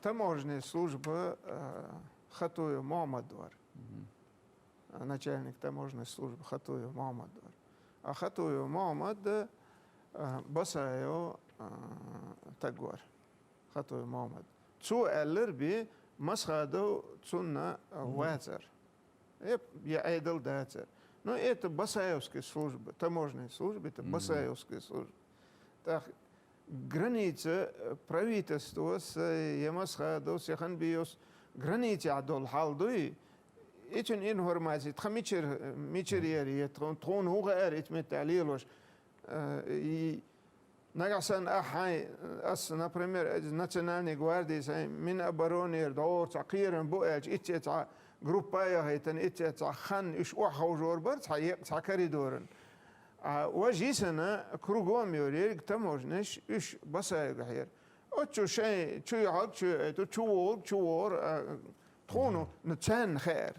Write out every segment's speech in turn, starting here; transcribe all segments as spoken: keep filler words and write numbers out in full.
Таможенная служба, э, Хатуев Мухаммад вар. Начальник таможенной службы Хатуев Мухаммад вар. А Хатуев Мухаммад, э, Басаев, э, таг вар. Хатуев Мухаммад. Цо аьлар би Масхадов цунна, э, вацар. Э, я Эдал дацар. Но это Басаевская служба, таможенная служба, это Басаевская служба. Так, граница, э, правительство с, э, я Масхадов, с я Ханбиевс, граница адол халдуй. Итин информация, тха мичир, мичир яри, тхон, тхон хуга эр ит мет алилош. Э, и Нагахсан ахай, ас, например, национальной гвардии сай, Минобороны ер дор ца кирен бу элч, итце ца группа я хайтан, итце ца хан, иш ух хаужор бар, ца е-, ца коридорын. А вожисана кругом ер, ерг таможнеш, иш Басаев гахер. Отчу шей, чу яхал, чу, это, чу вор, чу вор, а, тхону, ну, цен хер.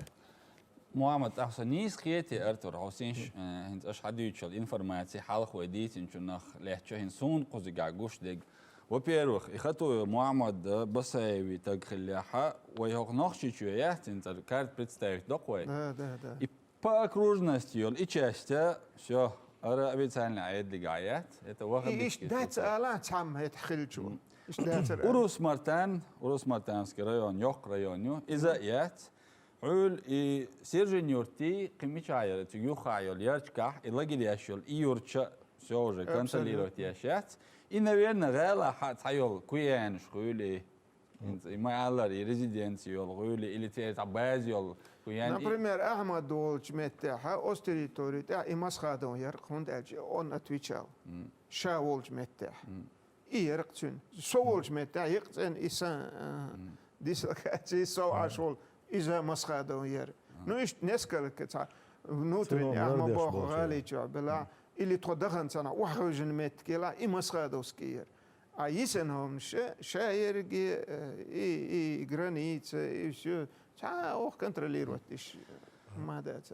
Мухаммад, ахса нийс хете, Артур, хосинш, э, хинц аш хадючал информация, халх вай дитин чунах, лехча хин сун кузига гуш дег. Во-первых, и Хатуев Мухаммад, э, Басаеви таг хилляха, вай хох нохчи чу яхтин цар карт представить док вай. Да, да, да. И по окружности йол, и частя, всё, ара официально аэдлигаят. Это И иш вахабитский дац состав. Ала цам хет хилчу. Иш дац ара. Урус Мартан, Урус Мартанский район, йох район ю, иза яц. Хьул и Сержин юрти, кимича яр, цу юха йол, ярчках, и лагерь яш йол, и юрча, всё уже контролировать яш яц. И, наверное, гала ха ца йол, куянш хули. Инц, и ма аллар, и резиденция йол, хули, или те ца баз йол, куян, и Например, Ахмад волч метте, ха, ос территории, та, и Масхадов яр, хунд элч, он отвечал. Ша волч метте. И яркъ цун. Со волч метте, йикъ цен, и сан, э, дислокации, со аш вол, иза Масхадов яр. Ну, иш несколько ца, внутренне, Цуно Ахмад мардеш бох, болча. Гали чо, бела, или тхо дахан цана, ух хожин мет кела, и Масхадовский яр. А йисен хомш, ша ерги, э, и, и граница, и всё. Ца ох контролировать иш, э, ма дац.